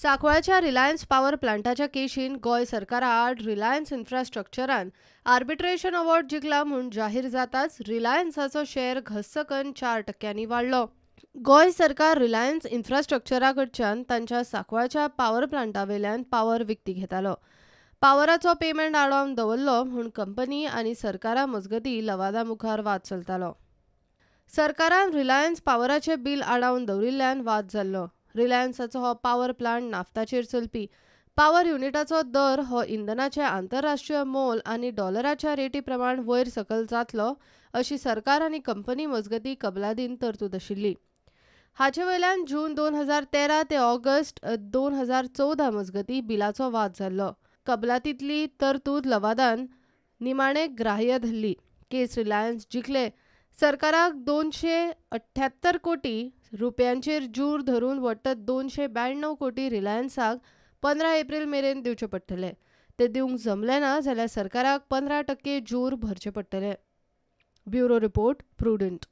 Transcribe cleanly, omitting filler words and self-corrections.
सांकवाळच्या Reliance power प्लांटाच्या केशीन Goa सरकारा आड Reliance इन्फ्रास्ट्रक्चरान arbitration award जिखला म्हूण जाहीर जाताच रिलायन्साचो शेअर घस्सकन 4% वाडलो. गोंय सरकार रिलायन्स इन्फ्रास्ट्रक्चरा कडच्यान तांच्या सांकवाळच्या पावर प्लांटावेल्यान पावर विकती घेतालो. पावराचो पेमेंट आडावन दवरलो म्हूण कंपनी आनी सरकारा मजगतीं लवादा मुखार वाद चलतालो. सरकारान रिलायन्स पावराचें बील आडावन दवरिल्ल्यान वाद जाल्लो. रिलायन्साचो हो पावर प्लांट नाफ्ताचेर चलपी. पावर युनिटाचो दर हो इंधनाचें आंतरराष्ट्रीय मोल आनी डॉलराच्या रेटी प्रमाण वयर सकयल जातलो अशी सरकार आनी कंपनी मजगतीं कबलादीन तरतूद आशिल्ली. हाचे वयल्यान जून 2013 ते ऑगस्ट 2014 मजगतीं बिलाचो वाद जाल्लो. कबलातींतली तरतूद लवादान निमाणे ग्राह्य धरली. केस रिलायन्स जिखले. सरकाराक 278 कोटी रुपयांचेर जूर धरून वट्ट 292 कोटी रिलायन्साक 15 एप्रील मेरेन दिवचे पडटले. ते दिवंक जमले ना जाल्यार सरकाराक 15% जूर भरचे पडटले. Bureau report, Prudent.